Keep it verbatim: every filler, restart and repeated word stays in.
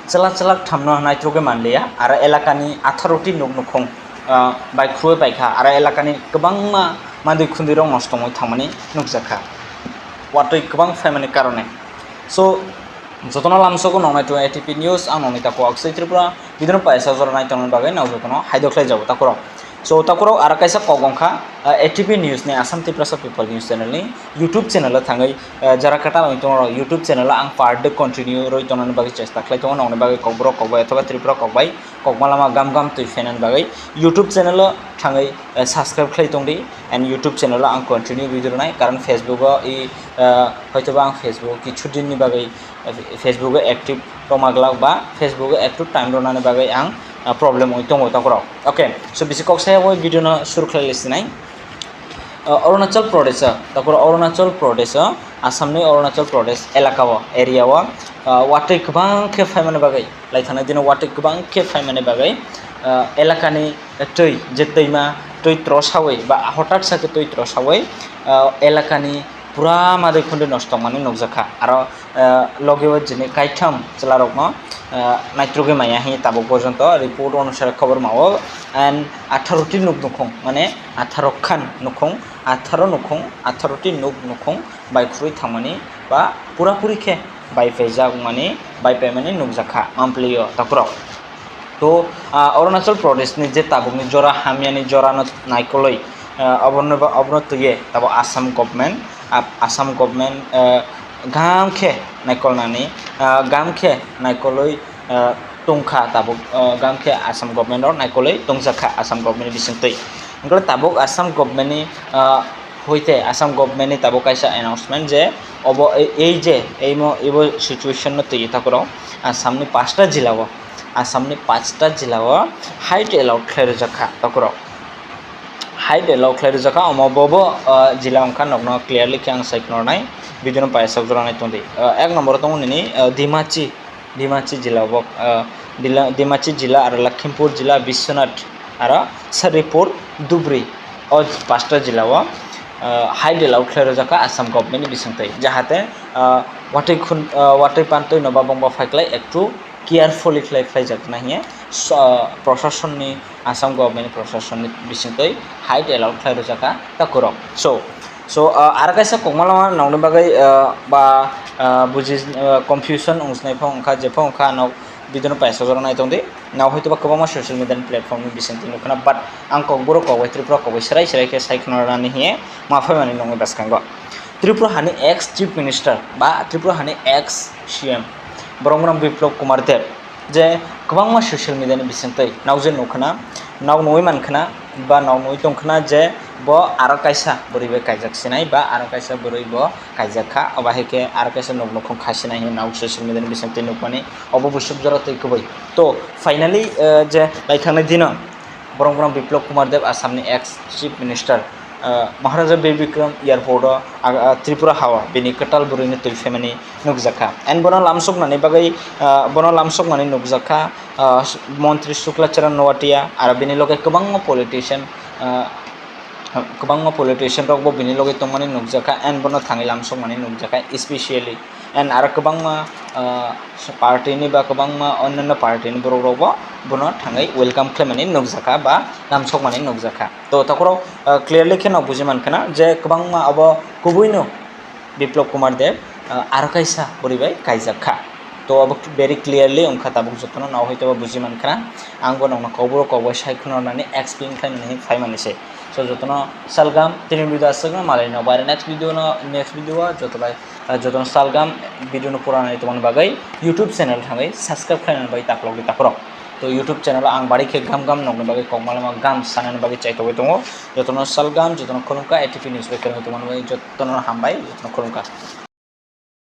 chwla chwla thamno naitrogwi manliya, aro elakani atharo ti nuk nukhung, ah, bai khruwi paikha, aro elakani kwbangma mandwi khundwi rok nosto wngwi thangmani nukjakha. Watwi kwbang phaimani karone. So, jotono lamsogo nongnai to A T P News, ang nongni tako Aksai Tripura, bidino paisa jora nai tongna bagwi nang jotono haidok khlai jago takurok. So, takurok aro kaisa kok wngkha, ah, A T P News ni Assam Tiprasa People News Channel ni YouTube channel o thangwi, ah, jara kwtal wngwi tongo rok YouTube channel o ang per day continue rwi tongnani bagwi chesta khlai tongo nongni bagwi kokborok kokbai othoba Tripura kokbai kokma lama gam gam twi phainani bagwi YouTube channel o thangwi, ah, subscribe khlai tongdi and YouTube channel o ang continue video rwnai karon Facebook o i, ah, hoitoba ang Facebook kichhu din ni bagwi Facebook o active tongma glak ba Facebook o active time rwnani bagwi ang, ah, problem wngwi tongo takurok. Okay, so bisi kok saya o video no suru khlai lisinai. Ah, Arunachal Pradesh o, takurok Arunachal Pradesh o, Assam ni Arunachal Pradesh elaka o, area o, ah, watwi kwbang khe phaimani bagwi, lai thangna dino watwi kwbang khe phaimani bagwi, ah, elakani twi je twima twi trosawi ba hotat sa khe twi trosawi, ah, elakani pura madai khundwi nosto wngmani nukjakha. Aro, ah, logi o jini kaitham chwlarokno, ah, naitrogwi maya hini tabuk porjonto report onusare khobor mao. And atharo ti nuk nukhung, mane atharo khan nukhung, atharo nukhung, atharo ti nuk nukhung bai khurui thangmani ba pura puri khe bai paijak mani, bai paimani nukjakha Mamplio takurok. To, ah, Arunachal Pradesh ni je tabukni jora hamyani jorano naikolwi, ah, obono ba, obono twiye tabo Assam government, ah, Assam government, ah, gam khe naikolnani, ah, gam khe naikolwi, ah, tongkha tabuk, ah, gam khe Assam government o naikolwi tongjakha Assam government ni bisingtwi. Hwnkhe tabuk Assam government ni, ah, hoite Assam government ni tabuk kaisa announcement je obo ei, ei je eimo ebo situation no twi takurok Assam ni pasta jila o, Assam ni pasta jila o high alert khlai rwjak kha takurok. High alert khlai rwjak kha, omo bobo, ah, jila wngkha nokno clearly khe ang sai khnornai video no paisok jora nai tongdi. Ah, ek number o tongo nini, ah, Dimachi, Dimachi jila o bo, ah, Dila-, Dimachi jila aro Lakhimpur jila, Biswanath aro Saripur, Dhubri o pasta jila o, ah, high alert khlai rwjak kha Assam government ni bisingtwi jahate, ah, watwi khun, ah, watwi pantwi no ba bongba phaiklai ektu carefully khlai khlaijak na hiye so, ah, proshasonni, Assam government ni proshasonni bisingtwi high alert khlai rwjak kha takurok. So, so, ah, aro kaisa kokmalama nongni bagwi, ah, ba, ah, buji, ah, confusion wngsinai phano wngkha, jephano wngkha ano video no paisa jora nai tongdi. Nao hoitoba kwbangma social media ni platform ni bisingtwi nukhana, but ang kokborok kokbai Tripura kokbai serai serai khe sai khna rwnani hiye ma phaimani nongni bwskango. Tripura hani ex chief minister ba Tripura hani ex C M Bromram Biplab Kumar Deb je kwbangma social media ni bisingtwi nao je nukhana, nao nugwi mankhana ba nao nugwi tongkhana je bo aro kaisa bwrwi bai kaijak sinai ba aro kaisa bwrwi bo kaijak kha, obo hai khe aro kaisa nuk nukhung kha sinai hinwi nao social media ni bisingtwi nukmani obo buisuk jora twi kubui. To finally, eh, je lai thangnai dino Borok borok Biplab Kumar Deb Assam ni ex chief minister, ah, Maharaja Bir Bikram airport o, ah, ah, Tripura ha o bini kwtal bwrwi no twi phaimani nukjakha. And bono lamsoknani bagwi, ah, bono lamsokmani nukjakha, ah, Montri Shukla Charan Noatia aro bini loge kwbangma politician, ah, kwbangma politician rok bo bini loge tongmani nukjakha and bono thangwi lamsokmani nukjakha, especially and aro kwbangma, ah, party ni ba kwbangma onyanno party ni borok rok bo bono thangwi welcome khlaimani nukjakha ba lamsokmani nukjakha. To takhorok, ah, clearly kheno buji mankha na je kwbangma abo kubui no Biplab Kumar Deb, ah, aro kaisa bwrwi bai kaijak kha. To abo very clearly wngkha, tabuk jotono nao hoi tebo buji mankha na. Ang bo nokno kokborok kokbai sai kheno nani explain khlainani phaimani se. So jotono salgam tini video aswkno malai no bai next video no, next video o joto bai, ah, jotono salgam video no pura nai tongmani bagwi YouTube channel thangwi subscribe khlainani bagwi taklok di takhorok. To YouTube channel o ang bari khe gam gam nokni bagwi kokmalama gam sanani bagwi chaitogwi tongo. Jotono salgam, jotono khulumkha, A T P news bai kwrwngwi tongmani bagwi jotono hambai, jotono khulumkha.